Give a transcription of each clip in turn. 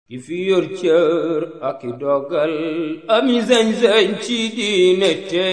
ki fi yor cër ak i dogal ami sañ-sañ ci diine te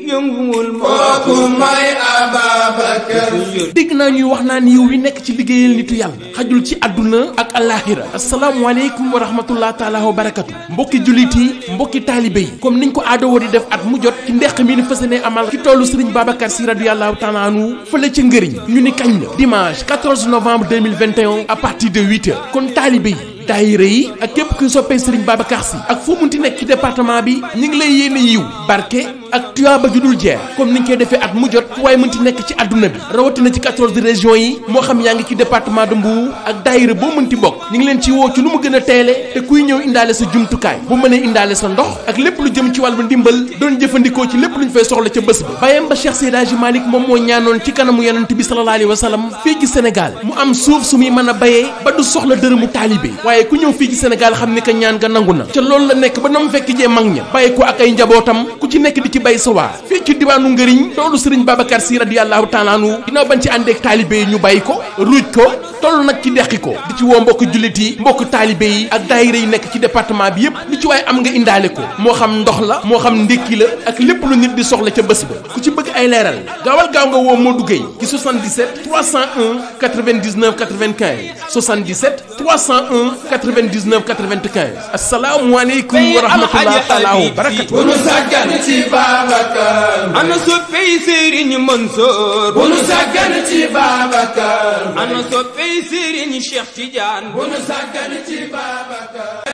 yënguwul kooku may Ababacar. dégg naa ñuy wax naan yiw wi nekk ci liggéeyal nitu yàlla xajul ci àdduna ak alaxira asalaamualeykum wa rahmatullah taala wa barakatu mbokki jullit yi mbokki taalibe yi comme niñ ko aadawoo di def at mu jot ci ndeq mi ni fësane amal ci toolu Serigne Babacar Sy radiyallahu taala anhu fële ca ngëriñ ñu ni kañ la dimanche 14 novembre 2021 à partir de 8h kon taalibe yi daayira yi ak képp kuy soppee Serigne Babacar Sy ak fu munti nekk ci département bi ñu ngi lay yéene yiw barke ak tuyaaba ju dul jeex comme niñ koy defee at mu jot waaye munti nekk ci àdduna bi rawatina ci 14 régions yi moo xam yaa ngi ci département de Mbour ak daayira boo munti bokk ñu ngi leen ci woo ci lu mu gën a teele te kuy ñëw indaale sa jumtukaay bu mënee indaale sa ndox ak lépp lu jëm ci wàllu ndimbal doon jëfandikoo ci lépp lu ñu fay soxla ca bés ba bàyyam ba Cheikh Seydi Hadji Malick moom moo ñaanoon ci kanamu yonent bi sallallahu alayhi wa sallam fii ci Sénégal mu am suuf su muy mën a bayee ba du soxla dërëmu taalibe waaye ku ñëw fii ci Sénégal xam ni que ñaan nga nangu na ca loolu la nekk ba na mu fekk jee mag ña bàyyi ko ak ay njabootam ku ci nekk di ci bay sa waar fii ci diwaanu ngëriñ toolu Serigne Babacar Sy radiyallahu taala anhu ginnaaw bañ ci àndeek taalibe yi ñu bàyyi ko ruuj ko toll nag ci deqi ko di ci woo mbokk jullit yi mbokk taalibe yi ak daayira yi nekk ci département bi yépp lu ci waaye am nga indaale ko moo xam ndox la moo xam ndékki la ak lépp lu nit di soxla ca bés ba ku ci bëgg ay leeral gaawal gaaw nga woo Modou Gueye ci 77 301 99 95 77 301 99 95 asalaamualeykum wa rahmatulah taala wa barakatu. bu nu sàggan ci Babacar. ana soppey Serigne Mansour. bu nu sàggan ci Babacar. ana soppey Serigne Cheikh Tidiane. bu nu sàggan ci Babacar.